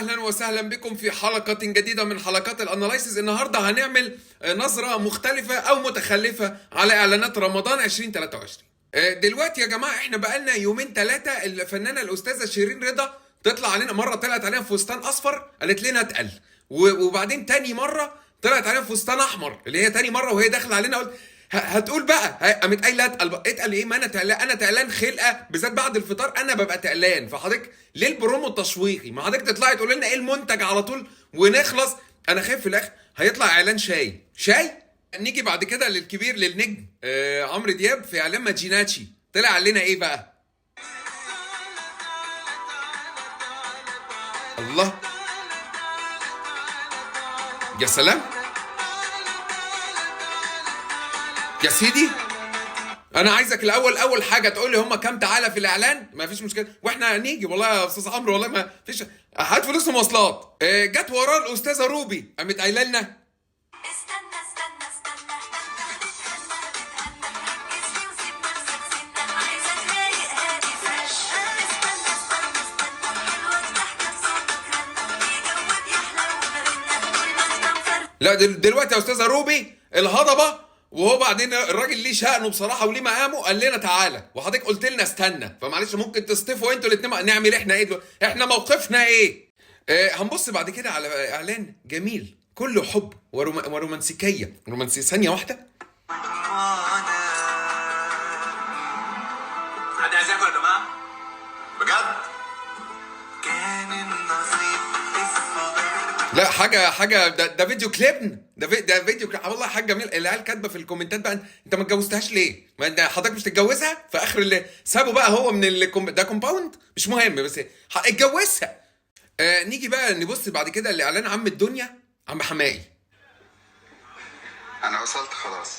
اهلا وسهلا بكم في حلقة جديدة من حلقات ال analysis. النهارده هنعمل نظره مختلفة او متخلفة على اعلانات رمضان 2023. دلوقتي يا جماعة احنا بقالنا يومين ثلاثة الفنانة الاستاذة شيرين رضا تطلع علينا، مرة طلعت علينا فستان اصفر قالت لنا اتقل، وبعدين تاني مرة طلعت علينا فستان احمر اللي هي تاني مرة وهي داخله علينا قلت هتقول بقى، قامت قايله اتقل بقى. اتقل ايه؟ ما انا تقلان، انا تقلان خلقه، بالذات بعد الفطار انا ببقى تقلان. فحضرتك ليه البرومو التشويقي؟ ما حضرتك تطلعي تقول لنا ايه المنتج على طول ونخلص. انا خايف في الاخر هيطلع اعلان شاي شاي. نيجي بعد كده للكبير للنجم عمرو دياب في اعلان ماجيناتشي، طلع علينا ايه بقى؟ الله يا سلام يا سيدي. انا عايزك الاول اول حاجة تقول لي هم كام تعالى في الاعلان، ما فيش مشكلة واحنا هنيجي والله يا استاذ عمرو، والله ما فيش، هات فلوس ومواصلات. جت وراه الاستاذة روبي قامت قايله لنا استنى استنى استنى، هتتهنى هتتهنى، ركز لي وسيب نفسك سنة، عايزك رايق هادي fresh. استنى استنى استنى، حلوة الضحكة بصوتك رنة، بيجود يحلى وبرنة، طول ما انت مفرفش. لا دلوقتي يا استاذه روبي الهضبه، وهو بعدين الراجل ليه شأنه بصراحة وليه مقامه، قال لنا تعالى وحضرتك قلت لنا استنى، فمعلش ممكن تصطفوا انتوا الاثنين، نعمل احنا ايه دلوقتي؟ احنا موقفنا ايه؟ هنبص بعد كده على اعلان جميل كله حب ورومانسيكيه، رومانسية. ثانية واحدة. حد عايز ياكل يا جماعة؟ بجد كان النصيب الصدف. لا حاجة ده فيديو كليب، ده فيديو كليب والله حاجة جميلة. العيال كاتبه في الكومنتات بقى انت ما اتجوزتهاش ليه؟ ما انت حضرتك مش تتجوزها؟ في اخر اللي سابه بقى هو من ده compound مش مهم، بس اتجوزها. نيجي بقى نبص بعد كده لاعلان عم الدنيا عم حماقي. انا وصلت خلاص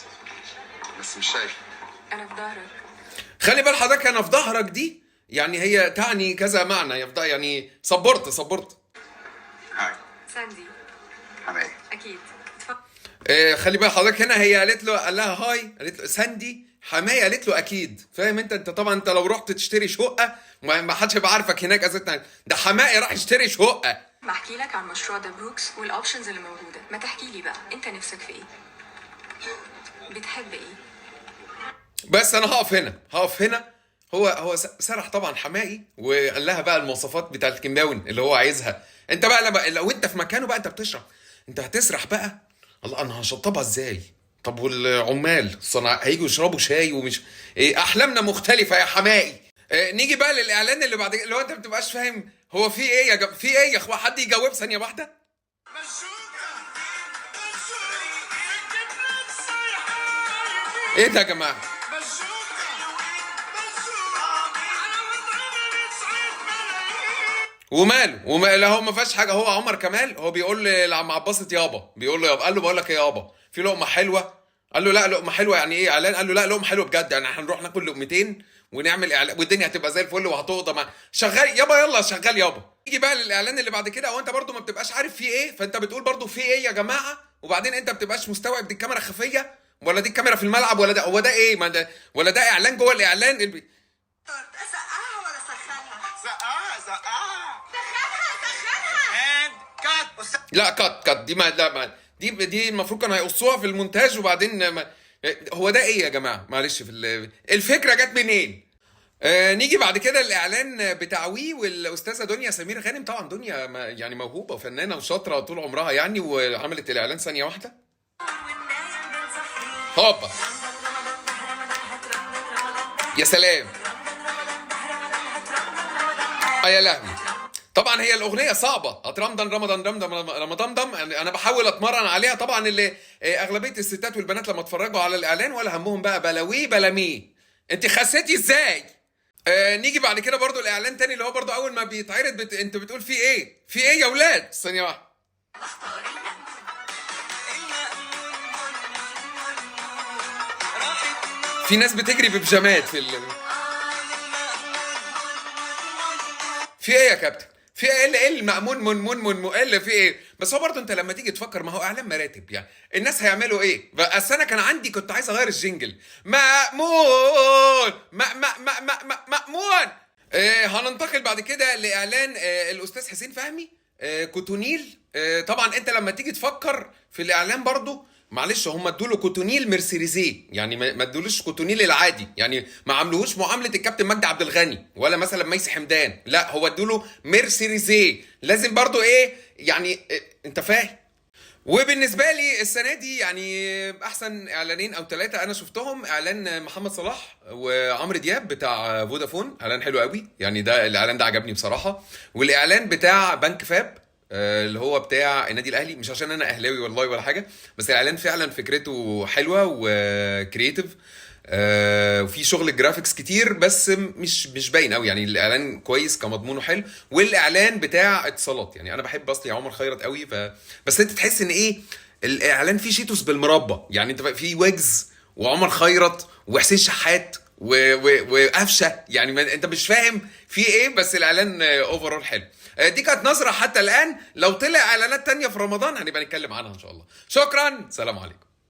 بس مش شايف. انا في ظهرك. خلي بال حضرتك انا في ظهرك دي يعني هي تعني كذا معنى، يعني support support. hi ساندي. حماقي. اكيد اتفضل. خلي بال حضرتك هنا هي قالت له، قال لها hi، قالت له ساندي حماية، قالت له اكيد. فاهم انت؟ انت طبعا انت لو رحت تشتري شقه ما حدش هيبقى عارفك هناك اساسا، ده حماقي راح يشتري شقه. بحكي لك عن مشروع ذا بروكس وال options اللي موجودة، ما تحكي لي بقى انت نفسك في ايه؟ بتحب ايه؟ بس انا هقف هنا، هقف هنا. هو سرح طبعا حماقي وقال لها بقى المواصفات بتاع الكيماوي اللي هو عايزها. انت بقى لو انت في مكانه بقى انت بتشرح، انت هتسرح بقى. الله انا هشطبها ازاي؟ طب والعمال الصناعة هيجوا يشربوا شاي ومش ايه؟ احلامنا مختلفة يا حماقي. نيجي بقى للاعلان اللي بعد، اللي هو انت ما بتبقاش فاهم هو في ايه يا في ايه يا اخويا؟ حد يجاوب ثانية واحدة. ايه ده يا جماعة؟ وماله؟ وما هو ما فيهاش حاجة. هو عمر كمال هو بيقول لعم عباسط يابا، بيقول له يابا، قال له بقول لك ايه يابا، في لقمة حلوة. قال له لا لقمة حلوة يعني ايه اعلان؟ قال له لا لقمة حلوة بجد، يعني هنروح ناكل لقمتين ونعمل اعلان والدنيا هتبقى زي الفل وهتقضى مع شغال يابا، يلا شغال يابا. يجي بقى للاعلان اللي بعد كده، وانت برضو ما بتبقاش عارف فيه ايه، فانت بتقول برضو فيه ايه يا جماعة، وبعدين انت ما بتبقاش مستوعب دي الكاميرا خفيه ولا دي الكاميرا في الملعب ولا ده هو ده ايه، ما ده ولا ده اعلان جوه الاعلان. سقعها ولا سخنها؟ سقعها سقعها سخنها سخنها. and cut. لا cut cut دي ما لا ما دي المفروض كانوا هيقصوها في المونتاج وبعدين ما هو ده ايه يا جماعة؟ معلش في الفكرة جت منين؟ نيجي بعد كده الاعلان بتاع وي والاستاذه دنيا سمير غانم. طبعا دنيا يعني موهوبه وفنانه وشاطره طول عمرها يعني، وعملت الاعلان ثانية واحدة. هوبا يا سلام يا لهوي. طبعا هي الاغنية صعبة، هترمضن رمضان رمضان رمضان دم، انا بحاول اتمرن عليها. طبعا اللي اغلبية الستات والبنات لما اتفرجوا على الاعلان ولا همهم بقى بلاوي بلاميه، انت خسيتي ازاي؟ نيجي بعد كده برضو الاعلان تاني اللي هو برضو اول ما بيتعرض انت بتقول في ايه؟ في ايه يا ولاد؟ ثانية واحدة. في ناس بتجري ببيجامات في في ايه يا كابتن؟ في ايه اللي ايه المأمون من من من من اللي في ايه؟ بس هو برضه انت لما تيجي تفكر ما هو اعلان مراتب، يعني الناس هيعملوا ايه؟ بس انا كان عندي كنت عايز اغير ال jingle، مأمون ما ما ما ما ما مأمون. هننتقل بعد كده لاعلان الاستاذ حسين فهمي. كوتونيل. طبعا انت لما تيجي تفكر في الاعلان برضو معلش، هم ادوا له كوتونيل mercerisé، يعني ما ادولوش كوتونيل العادي، يعني ما عملوهوش معاملة الكابتن مجدي عبد الغني ولا مثلا ميسي حمدان، لا هو ادوا له mercerisé. لازم برضو ايه يعني، انت فاهم. وبالنسبة لي السنة دي يعني احسن اعلانين او ثلاثة انا شفتهم، اعلان محمد صلاح وعمرو دياب بتاع فودافون، اعلان حلو قوي يعني، ده الاعلان ده عجبني بصراحة. والاعلان بتاع بنك فاب، اللي هو بتاع النادي الاهلي، مش عشان انا اهلاوي والله ولا حاجة، بس الاعلان فعلا فكرته حلوة و creative، وفي شغل graphics كتير بس مش باين قوي، يعني الاعلان كويس كمضمونه حلو. والاعلان بتاع اتصالات، يعني انا بحب اصلي عمر خيرت قوي، بس انت تحس ان ايه الاعلان فيه شيتوس بالمربى، يعني انت في ويجز وعمر خيرت وحسين شحات وقفشه، يعني انت مش فاهم في ايه، بس الاعلان overall حلو. دي كانت نظره حتى الان، لو طلع اعلانات تانية في رمضان هنبقى نتكلم عنها ان شاء الله. شكرا، سلام عليكم.